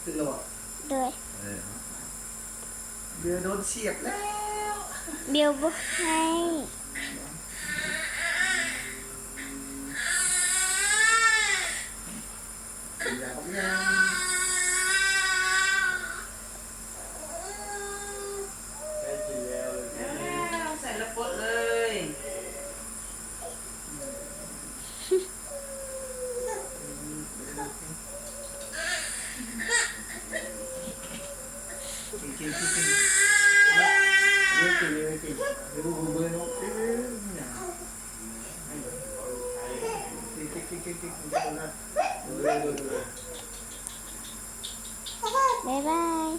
ຂຶ້ນແລ້ວບໍ່? ໂດຍ. ເອີ ເບວໂດນສຽບແລ້ວ. ເບວບໍ່ໃຫ້. ກິນຢາບັກຍາ. ໃກ້ກິນແລ້ວ. ອ້າວ ໃສ່ລະປົດເລີຍ. ບາຍບາຍ.